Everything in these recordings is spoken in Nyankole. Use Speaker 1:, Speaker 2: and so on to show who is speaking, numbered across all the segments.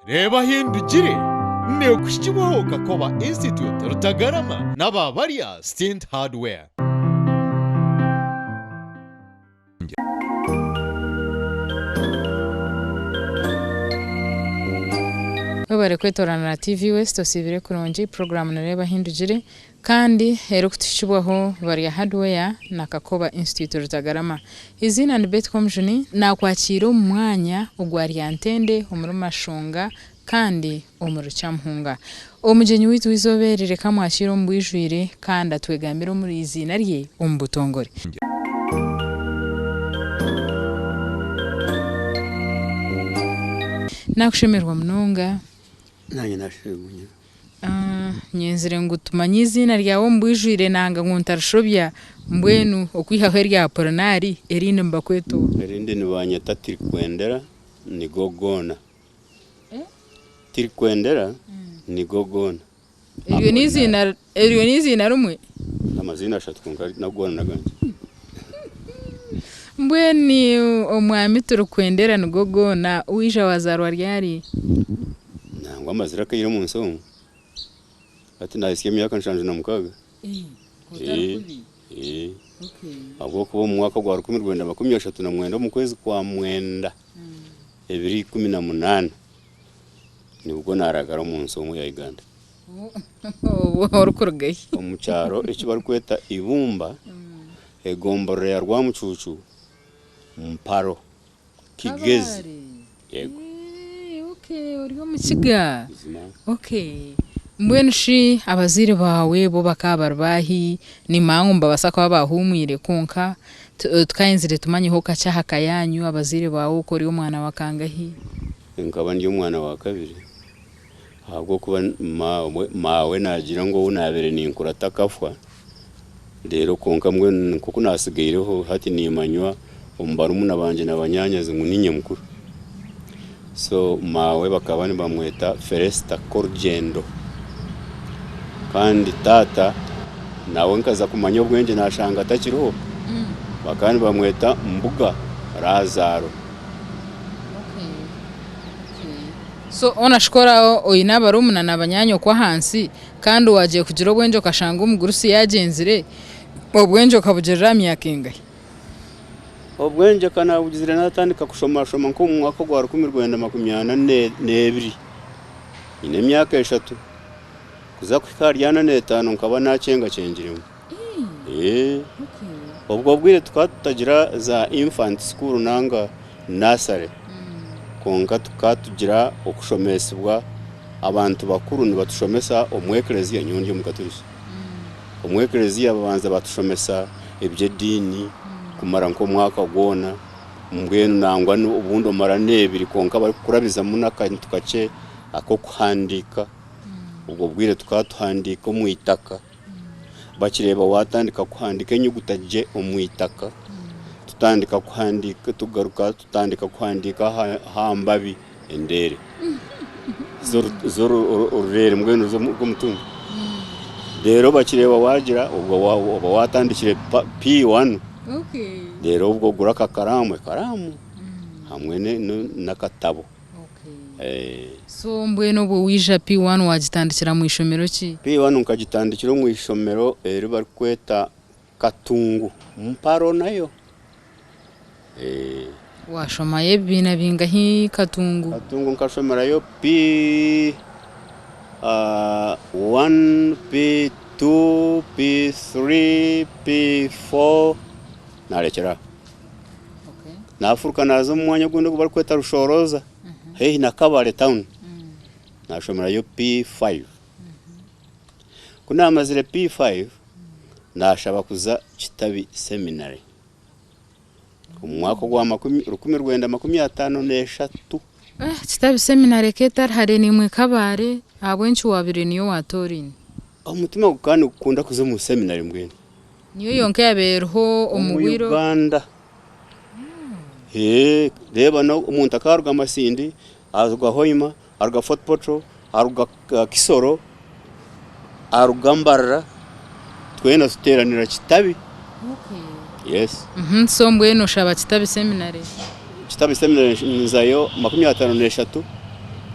Speaker 1: Reeba Ahindugire neekuhikibwaho Kakoba Institute Rutagarama n'aba Barya Stint Hardware.
Speaker 2: Webare kwetoorana na TV West osiibire kurungi, puroguraamu ni Reeba Ahindugire Kandi erikutuhikibwaho Barya Hardware na Kakoba Institute Rutagarama. Eiziina ni Betty Komujuni, naakwakiira omu mwanya ogwa Ryantende omuri Mashonga kandi omuri Kyamuhunga. Omugyenyi waitu w'eizooba eri reka amwakiire omu bwijwire kandi atwegambire omuri eiziina rye omu butongore. Naakushemererwa munonga.
Speaker 3: Naanye naashemererwa munonga.
Speaker 2: Nyenzire ngu tumanye eiziina ryawe omu bwijwire nanga ngu ntarishobya, mbwenu okwihaho erya Apolinaari erindi nibakweta oha?
Speaker 3: Erindi nibanyeta Tirikwendera nigo goona. Tirikwendera nigo goona.
Speaker 2: Eryo n'eiziina eryo n'eiziina rimwe?
Speaker 3: Amaziina ashatu kwonka nago goona n'agangye.
Speaker 2: Mbwenu omwami Tirikwendera nigo goona, waija wazaarwa ryari?
Speaker 3: Nangwa amazire akaire omu nsi omu. Hati nahitsya emyaka 76. Ahabw'okuba omu mwaka gwa 1939 omu kwezi kwa mwenda ebiro 18 nibwo naaragara omu nsi omu eya Uganda.
Speaker 2: Obwo orikuruga hi?
Speaker 3: Omu kyaro eki barikweta Ibumba, egomborora ya Rwamucuucu, Mparo. Kigezi.
Speaker 2: Yego. Okay, ori omukiga. Buzima. Okay. Mbwenu shi abazaire baawe bo bakaba bari baahi? Nimanya ngu nibabaasa kuba baahumwire kwonka tukayenzire tumanyeho kakye aha ka yaanyu, abazaire baawe oku ori omwana wa kangahi?
Speaker 3: Nkaba ndi omwana wa kabiri ahabw'okuba maawe naagira ngu ou naabaire ninkurata akafwa. Reero kwonka mbwenu nk'oku naatsigaireho hati niimanywa omu barumuna bangye na banyaanyazi ngu niinye mukuru. So maawe bakaba nibamweta Felesta Korugyendo. Kandi taata nawe nkaza kumanya obwengye naashanga atakiriho, bakaba nibamweta Mbuga Laazaaro.
Speaker 2: So onashikora oine abarumuna na banyaanyoko ahansi Kandi waagiye kugira obwengye okashanga omugurusi yaagyenzire, obwengye okabugirira aha myaka engahi?
Speaker 3: Obwengye ka naabugizire naatandika kushomashoma nk'omu mwaka ogwa 1942, nyine emyaka eshatu, kuza kuhika ahari ana n'etaano nkaba naakyengakyengiremu. Obwo bwire tukaba tutagira za infant school nanga nursery kwonka tukaba tugira okushomesibwa abantu bakuru nibatushomesa omu eklezia, nyowe ndi omukaturiki, omu eklezia babanza batushomesa eby'ediini kumara nk'omwaka gwona mbwenu nangwa obundi omara n'ebiri kwonka barikukurabizamu n'akantu kakye ak'okuhandiika, obwo bwire tukaba tuhandiika omu itaka. Bakireeba waatandika kuhandiika enyuguta gye omu itaka, tutandika kuhandiika tugaruka tutandika kuhandiika aha mbabi endeere z'orureere mbwenu rw'omutumba. Reero bakireeba waagira obwo oba waatandikire P1 reero obwo ogura akakaraamu ekaraamu hamwe n'akatabo.
Speaker 2: So mbwenu obwo waija P1 wagitandikira mu ishomero ki?
Speaker 3: P1 nkagitandikira omu ishomero eri barikweta Katungu Mparo nayo.
Speaker 2: Washomayo ebibiina bingahi Katungu?
Speaker 3: Katungu nkashomerayo P1, P2, P3, P4 narekyera aho. Naafuruka naaza omu mwanya ogundi ogu barikweta Rushoroza haihi na Kabale tawuni naashomerayo P5. Ku naamazire P5 naashaba kuza Kitabi Seminary omu mwaka ogwa 1953.
Speaker 2: Kitabi Seminary eka etari hare naimwe Kabale, ahabw'enki waabaire niyo waatooraine?
Speaker 3: Omutima gukaba nigukunda kuza omu seminary mbwenu.
Speaker 2: Niyo yonka eyabaire eriho omu
Speaker 3: Omu
Speaker 2: bwire obwo.
Speaker 3: Uganda. Eeh reeba omuntu akaba aruga Masindi, aruga Hoima, aruga Fort Portal, aruga Kisoro, aruga Mbarara, twena tuteeranira Kitabi. Yes.
Speaker 2: So mbwenu oshaba Kitabi Seminary?
Speaker 3: Kitabi Seminary nzayo 53.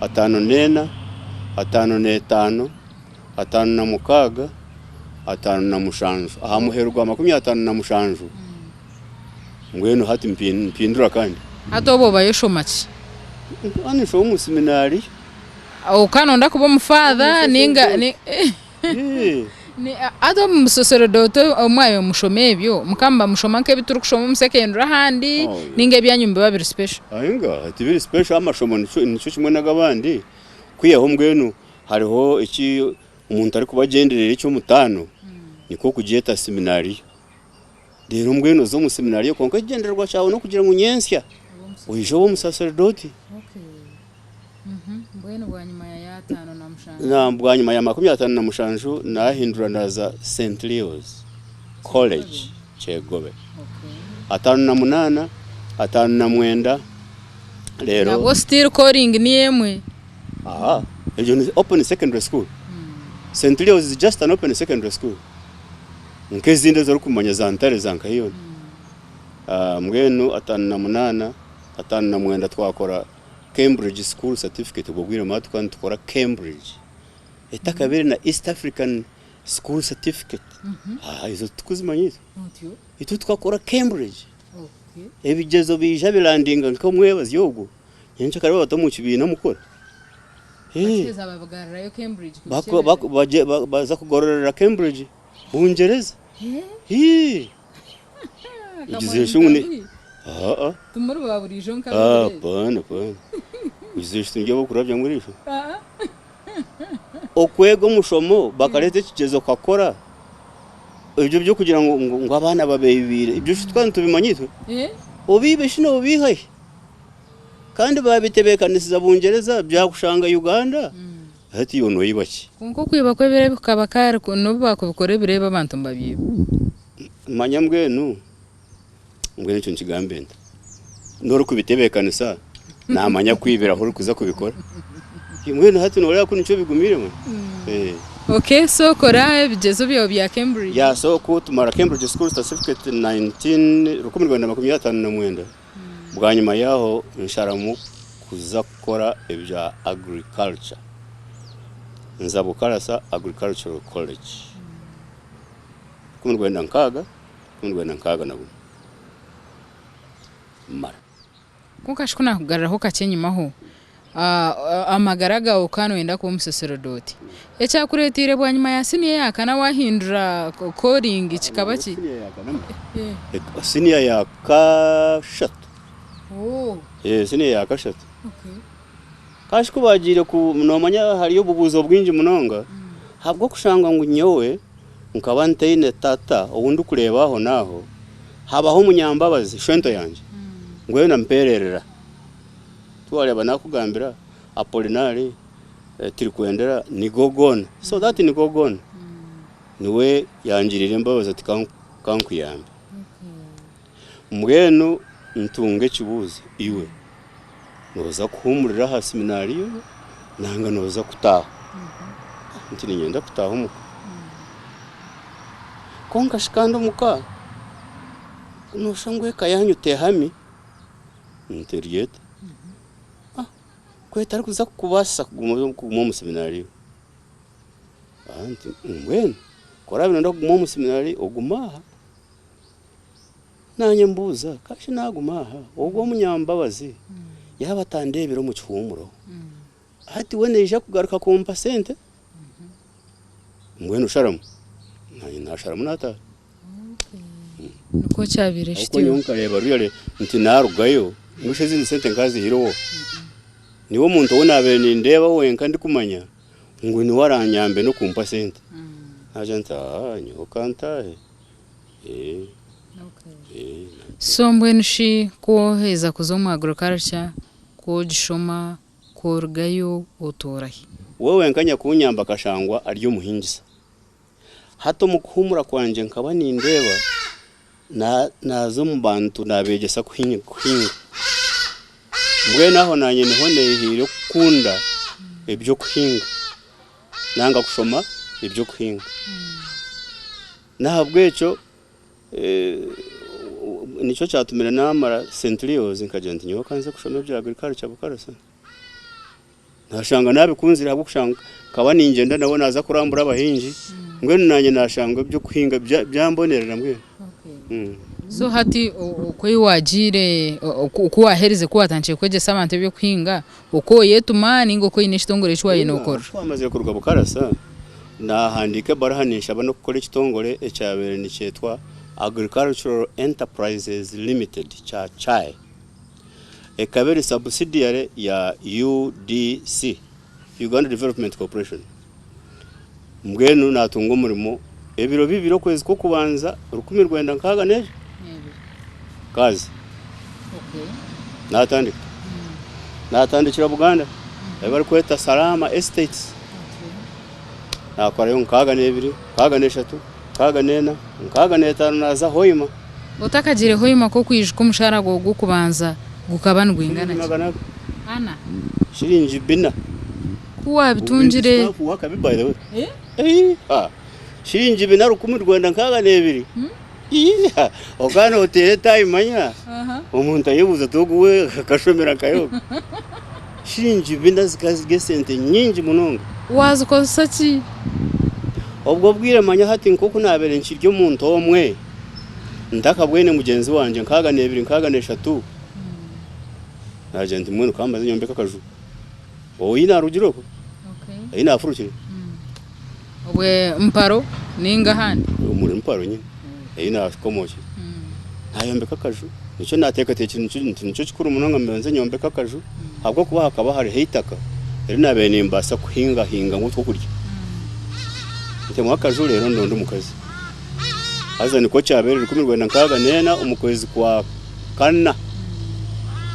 Speaker 3: 54, 55, 56, 57. Aha muheru gwa 57 mbwenu hati mpindura kandi.
Speaker 2: Hati obwo obayo oshoma ki?
Speaker 3: Nkaba ninshoma omu seminari.
Speaker 2: Okaba noyenda kuba omufaatha ninga hati omu busaseredooti obu mwabaire nimushoma ebyo mukaba nibamushoma nk'ebi turikushoma omu secondary ahandi ninga ebyanyu nibiba biri special?
Speaker 3: Ainga tibiri special amashomo nikyo kimwe n'ag'abandi kwihaho mbwenu hariho eki omuntu arikuba agyendereire eky'omutaano nikwo kugyeta seminariyo. Reero mbwenu oze omu seminariyo kwonka ekigyendererwa kyawe n'okugira ngu nyentsya oije obe omusaseredooti. Bwanyima ya 57 naahindura naaza St. Leo's College Kyegobe. 58, 59 reero.
Speaker 2: Nabwo still calling niyo emwe.
Speaker 3: Aha, egyo ni open secondary school. St. Leo's is just an open secondary school. Nk'ezindi ezi orikumanya za Ntare za nka hiyo. Mbwenu 58, 59 twakora Cambridge School Certificate obwo bwire mara tukaba nitukora Cambridge etakabire na East African School Certificate. Ezo titukuzimanya itwe. Itwe tukakora Cambridge. Ebigyezo biija birandinga nk'omwebazyo ogwo. Nyenkya kare babata omu kibiina mukora.
Speaker 2: Bakiheza babigarurayo Cambridge
Speaker 3: kubikyebeza. Baza kugororera Cambridge, Bungyereza.
Speaker 2: Timuri ba buriijo
Speaker 3: nk'ab'ebiro ebi. Apana, apana. Ogize ngu turi ab'okurabyamu eriisho? Okwega omushomo bakareeta ekigyezo okakora, ebyo eby'okugira ngu abaana babeebiire, ebyo shi twaba nitubimanya itwe? Obiibe shi noobiiha hi? Kandi baabitebeekanisiza Bungyereza byakushanga Uganda, hati iwe noiba ki?
Speaker 2: Kwonka okwiba kw'ebiro ebi kukaba kari n'obu baakubikora ebiro ebi abantu nibabiiba.
Speaker 3: Manya mbwenu, mbwenu ekyo nkigambe nta? N'orikubitebeekanisa naamanya kwibira ahu orikuza kubikora. Mbwenu hati nooreeba ku nikyo bigumiire mwe?
Speaker 2: Okay, so kora ebigyezo byawe bya Cambridge.
Speaker 3: Yeah, so ku tumara Cambridge School Certificate 19, 1959, Bwanyima yaaho nsharamu kuza kukora ebya agriculture nza Bukalasa Agricultural College 1960, 1961 mmara.
Speaker 2: Kwonka shi ku naakugaruraho kakye enyimaho, amagara gaawe okaba nooyenda kuba omusaserodooti. Ekyakureeteire bwanyima ya siniya eya kana waahindura calling kikaba ki?
Speaker 3: Siniya ya kashatu. Siniya ya kashatu. Kandi shi ku baagiire ku noomanya hariyo obubuuzo bwingi munonga ahabw'okushanga ngu nyowe nkaba ntaine tata ou ndikureeba ahonaaho, habaho omunyambabazi shwento yangye mbwenu ampeererera. Tiwareeba naakugambira Apolinari Tirikwendera nigo goona so that nigo goona niwe yangiriire embabazi ati kankuyambe. Mbwenu ntunga ekibuuzo iwe nooza kuhuumurira aha siminaariyo nanga nooza kutaaha? Nti niinyenda kutaaha omuka. Kwonka shi kandi omuka nooshusha ngu eka yaanyu tehami. Nti eri eta? Ku etarikuza kukubaasisa kuguma kuguma omu seminari? Nti mbwenu ku oraabe nooyenda kuguma omu seminari ogume aha. Naanye mbuuza ka shi naaguma aha ogwo omunyambabazi yaaba atandeebire omu kihuumuro hati we naija kugaruka kumpa sente? Mbwenu sharamu. Naanye naasharamu naataaha.
Speaker 2: Nikwo kyabaire
Speaker 3: Ahabw'okuba
Speaker 2: kityo.
Speaker 3: nyowe nkareeba really nti naarugayo mbwenu shi ezindi sente nkazihaire oha? Niwe omuntu ou naabaire nindeeba wenka ndikumanya ngu niwe aranyambe n'okumpa sente. Naagira nti aa nyowe ka ntaahe.
Speaker 2: So mbwenu shi ku oheza kuza omu agriculture, ku ogishoma, ku orugayo otoora hi?
Speaker 3: We wenka nyakunyamba akashangwa ari omuhingisa. Hati omu kuhuumura kwangye nkaba nindeeba naaza omu bantu naabeegyesa kuhinga. Mbwenu aho naanye niho neehaire kukunda eby'okuhinga nanga kushoma eby'okuhinga. N'ahabw'ekyo nikyo kyatumire naamara St. Leo's nkagira nti nyowe ka nze kushoma ebya agriculture Bukarasa. Nashanga nabikunzire ahabw'okushanga nkaba ningyenda nawe naaza kurambura abahingi, mbwenu naanye nashanga eby'okuhinga byambonerera mbwenu.
Speaker 2: So hati oku ei waagiire, oku waaherize ku waatandikire kwegyesa abantu eby'okuhinga, okwo oyetuma nainga okwo oine ekitongore eki waabaire nookorera?
Speaker 3: Ku twamazire kuruga Bukarasa, naahandiika ebaruha ninshaba n'okukora ekitongore ekyabaire nikyetwa Agricultural Enterprises Limited kya Chai. Ekaba eri subsidiary ya UDC, Uganda Development Corporation. Mbwenu natunga omurimo ebiro bibiri okwezi kw'okubanza 1962 kazi natandika. Natandikira Buganda ahi barikweta Salaama Estates. Nakorayo 62, 63, 64, 65 naza Hoima.
Speaker 2: Otakagiire Hoima ku okwijuka omushaara gwawe gw'okubanza gukaba nigwingana ki? Ana.
Speaker 3: Shiringi bina.
Speaker 2: Ku waabitungire.
Speaker 3: Shiringi bina 1962. Okaba nooteera etaayi manya omuntu ayebuuza ati ogu we akashomera nkahi ogu? Shiringi bina zikaba ziri esente nyingi munonga.
Speaker 2: Waazikozesa ki?
Speaker 3: Obwo obwire manya hati nk'oku naabaire nkiri omuntu omwe ntakabwine mugyenzi wangye 62, 63, naagira nti mbwenu ka mbanze nyombeke akaju. Ou naarugire okwo, ahi naafurukire.
Speaker 2: Obwe Mparo ninga ahandi?
Speaker 3: Omuri Mparo nyine ei naakomookire. Naayombeka akaju, nikyo naateekateekire nti nikyo kikuru munonga mbanze nyombeke akaju ahabw'okuba hakaba hariho eitaka eri naabaire nimbaasa kuhingahingamu otw'okurya. Ntemu akaju reero ndonde omukazi. Haza nikwo kyabaire 1964 omu kwezi kwa kana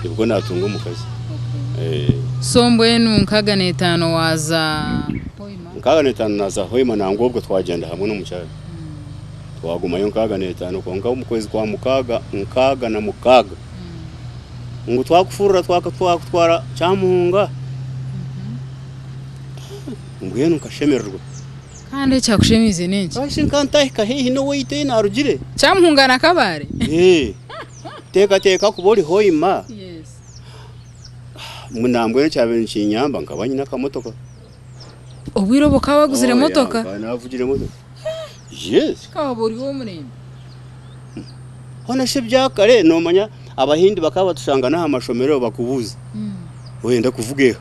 Speaker 3: nibwo naatunga omukazi.
Speaker 2: So mbwenu 65 waaza Hoima?
Speaker 3: 65 naaza Hoima nangwa obwo twagyenda hamwe n'omukyara. Twagumayo 65 kwonka omu kwezi kwa mukaaga 66 ngu twakufurura twakutwara Kyamuhunga. Mbwenu nkashemererwa.
Speaker 2: Kandi ekyakushemeize n'enki?
Speaker 3: Lwaki nka ntahika haihi n'owaitu ei naarugire?
Speaker 2: Kyamuhunga na Kabale?
Speaker 3: Ee. Teekateeka kuba ori Hoima. Nambwenu ekyabaire nikinyamba nkaba nyine akamotoka.
Speaker 2: Obwire obwo okaba waguzire emotoka?
Speaker 3: Nkaba naavugire emotoka. Yes.
Speaker 2: Kikaba ori ow'omurembe.
Speaker 3: Hoona shi ebyakare noomanya Abahindi bakaba batushanga n'aha mashomero bakubuuza, Orenda kuvuga eha?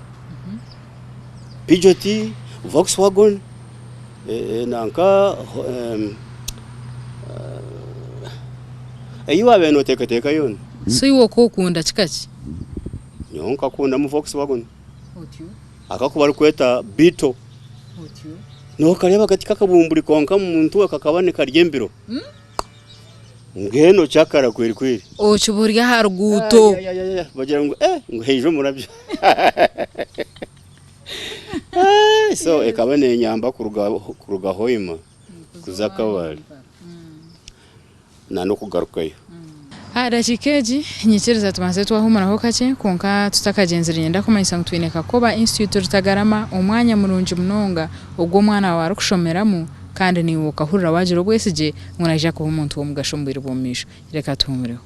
Speaker 3: Peugeot, Volkswagen, nanka ei waabaire nooteekateeka yoona.
Speaker 2: So iwe okokunda kika ki?
Speaker 3: Nyowe nkakundamu Volkswagen. Aku barikweta Beetle. Nookareeba kati kakabumburi kwonka omuntu we kakaba nikarya embiro. Mbwenu kyakara kweri kweri.
Speaker 2: Okiba ori aha ruguuto.
Speaker 3: Ayayayaya bagira ngu eh ngu haija omurabyo. So ekaba nenyamba kuruga kuruga Hoima kuza Kabale na n'okugarukayo.
Speaker 2: Aha dakiika egi, nyikiriza tubanze twahumuraho kakye, kwonka tutakagyenzire niinyenda kumanyisa ngu twine Kakoba Institute Rutagarama, omwanya murungi munonga ogu omwana waawe arikushomeramu kandi naiwe okahurira waagira obwesigye ngu naija kuba omuntu w'omugasho omu bwire bw'omumaisho. Reka tuhumureho.